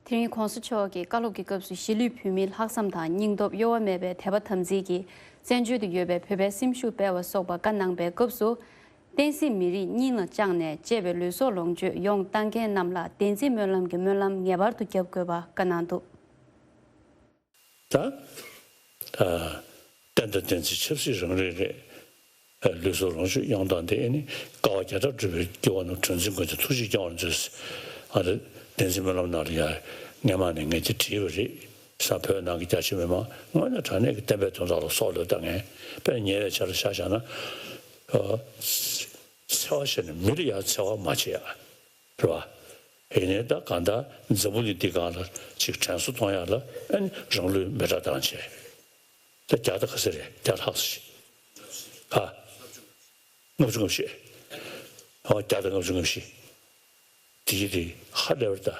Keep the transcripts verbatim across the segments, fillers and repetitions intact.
དེ་རིང་གོང་ས་མཆོག་གིས་བཀའ་སློབ་ཀྱི་སྐབས་སུ་གཞིས་ལུས་བོད་མིའི་ལྷག་བསམ་དང་སྙིང་སྟོབས་གཡོ་བ་མེད་པའི་དད་པ་དམ་ཚིག་གིས་བཙན་བྱོལ་དུ་ཡོད་པའི་བོད་པའི་སེམས་ཤུགས་སྤེལ་བ་སོགས་པ་བཀའ་གནང་པའི་སྐབས་སུ། བསྟན་སྲིད་མི་རིགས་སྙིང་ལ་བཅངས་ནས་གཅེས་པའི་ལུས་སྲོག་ལོངས་སྤྱོད་ཡོངས་བཏང་མཁན་རྣམས་ལ་བདེན་ཚིག་སྨོན་ལམ་གྱི་སྨོན་ལམ་ངེས་པར་དུ་རྒྱབ་དགོས་པ་བཀའ་གནང་འདུག་ད། ཨ། བསྟན་དང་བསྟན་འཛིན་ཆབ་སྲིད་རང་རེ་རེ། ཨ། ལུས་སྲོག་ལོངས་སྤྱོད་ཡོངས་བཏང་སྟེ་ནི་དཀའ་བ་བརྒྱ་ཕྲག་སྒྲུབ་པའི་སྐྱེ་བོ་རྣམས་གྲངས་འཛིན་མགོན་དུ་ཐུགས་རྗེས་སྐྱོང་བར་མཛོད། ཨ་ནི་བདེན་ཚིག་སྨོན་ལམ་ནང་ལ་ཡ་སྔས་མ་ནས་ངས་དེ་བྲིས་པ་རེད། ས་བོད་ནང་གི་རྒྱ་ཆེ་མི་མང་དངོས་གནས་དྲང་གནས་ཀྱི་བསྟན་པའི་དོན་དག་ལ་སྲོག་བློས་བཏང་མཁན། དཔེ་ཉེ་བའི་ཆར་ཆ་བཞག་ན། ཨ། འཚེ་བ་བྱས་ནས་མི་ལ་ཡང་འཚེ་བ་མ་བྱེད་ཡ། རེད་བ། ཡིན་ནའི་ད་གང་ལྟར་འཛམ་བུ་གླིང་འདི་སྒང་ལ་ཅིག་དྲན་གསོ་གཏོང་ཡག་ལ་ཨ་ནི་རང་ལུས་མེ་སྲེག་བཏང་བྱས། ད་བརྒྱ་དང་ག་ཚོད་རེད། བརྒྱ་ལྷག་ཙམ་ཞིག་ཨ། ལྔ་བཅུ་ང་བཞི། ཨ། བརྒྱ་དང་ལྔ་བཅུ་ང་བཞི། དེ་གི་དེ་ཧ་ལས་པར་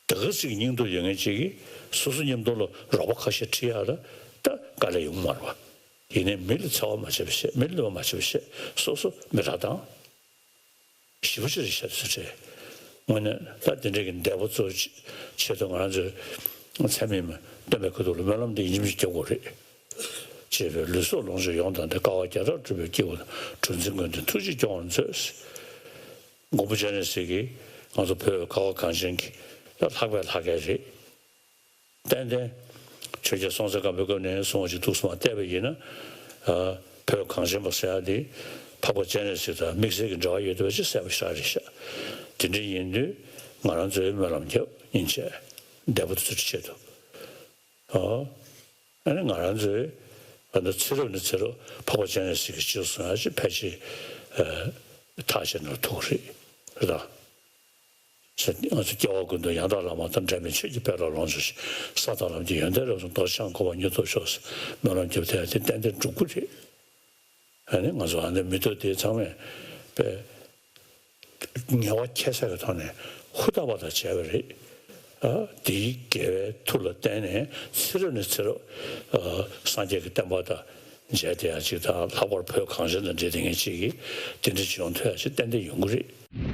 ད། དེ་ག་ཅིག་སྙིང་སྟོབས་ཡོད་མཁན་ཅིག་གིས་སོ་སོ་མཉམ་དུ་ལ་རོགས་པ་ཁ་ཤས་ཁྲིད་ཡག་ལ་ད་དཀའ་ལས་ཡོང་གི་མ་རེད་བ། ཡིན་ནའི་མི་ལ་འཚེ་བ་མ་བྱེད་པ་བྱས། མི་ལ་གནོད་པ་མ་བྱེད་པ་བྱས། སོ་སོ་མེ་སྲེག་བཏང་། ཞེ་པོ་ཅིག་རེད་ཤག་ཟེར་བྱས། དངོས་གནས་ད་དེ་འདྲའི་གི་འདས་པོ་ཚོའི་ཆེད་དུ་ང་རང་ཚོའི་མཚན་མེད་སྟོན་པའི་ཁ་ཐུག་ལ་སྨོན་ལམ་འདི་ཡིན་གཅིག་མིན་གཅིག་རྒྱབ་དགོས་རེད། ཅེས་པའི་ལུས་སྲོག་ལོངས་སྤྱོད་ཡོངས་དང་། དེ་དཀའ་བ་བརྒྱ་ཕྲག་སྒྲུབ་པའི་སྐྱེ་བོ་དང་། གྲངས་འཛིན་མགོན་དུ་ཐུགས་རྗེས་སྐྱོང་བར་མཛོད། མགོན་པོ་སྤྱན་རས་གཟིགས་ཀྱིས་ང་ཚོ་བོད་ཁ་བ་གངས་ཅན་གྱི་ལྷག་པའི་ལྷ་སྐལ་རེད། ཏན་ཏན་ཆོས་རྒྱལ་སྲོང་བཙན་སྒམ་པོའི་སྐབས་ནས་བཟུང་བ་ཅིག་འདུག་སེ་མར་བལྟས་པ་ཡིན་ན། ཨ། བོད་གངས་ཅན་པ་ཟེར་ཡག་འདི་འཕགས་པ་སྤྱན་རས་གཟིགས་དང་དམིགས་བསལ་གྱི་འབྲེལ་བ་ཡོད་བསྡད་པ་ཅིག་གསལ་པོ་ཞེ་དྲག་རེད་ཤག་དེ་འདྲ་ཡིན་དུས་ང་རང་ཚོས་སྨོན་ལམ་རྒྱབ། ཡིན་ཆད་འདས་པོ་དེ་ཚོའི་ཆེད་དུ། ཨོ། ཨ་ནི་ང་རང་ཚོས་ཨ་ནི་ཚེ་རབས་ནས་ཚེ་རབས་འཕགས་པ་སྤྱན་རས་གཟིགས་ཀྱི་སྤྱི་གསུང་ཡག་ཅིག་ཕལ་ཆེར་ཨ་ཐག་བཅད་ན་ཐུག་རེད། རེད་ད། ང་ཚོ་སྐྱེ་བ་ཀུན་ཏུ་ཡང་དག་བླ་མ་དང་། འབྲལ་མེད་ཆོས་ཀྱི་དཔལ་ལ་ལོངས་སྤྱོད་ཅིང་། ས་དང་ལམ་གྱི་ཡོན་ཏན་རབ་གསུངས། རྡོ་རྗེ་འཆང་གོ་འཕང་མྱུར་ཐོབ་ཤོག་ཟེར་སྨོན་ལམ་རྒྱབ་བསྡད་ཡག་དེ་ཏན་ཏན་འགྲུབ་ཀྱི་རེད། ཨ་ནི་ང་ཚོ་ཨ་ནི་མི་ཐོག་དེ་ཚང་མས་དཔེ་ངལ་བ་ཁྱད་བསད་ཀྱི་ཐོག་ནས་ཧུར་ཐག་པ་དང་བྱས་པ་རེད། ཨ། དེའི་དགེ་བའི་མཐུ་ལ་བརྟེན་ནས་ཚེ་རབས་ནས་ཚེ་རབས། ཨ། སངས་རྒྱས་ཀྱི་བསྟན་པ་དང་མཇལ་བསྡད་ཡག་ཅིག་དང་། ལྷག་པར་བོད་གངས་ཅན་དང་འབྲེལ་བསྡད་མཁན་ཅིག་གིས་དེ་འདྲ་ཅིག་ཡོང་ཐུབ་ཡག་ཅིག་ཏན་ཏན་ཡོང་གི་རེད།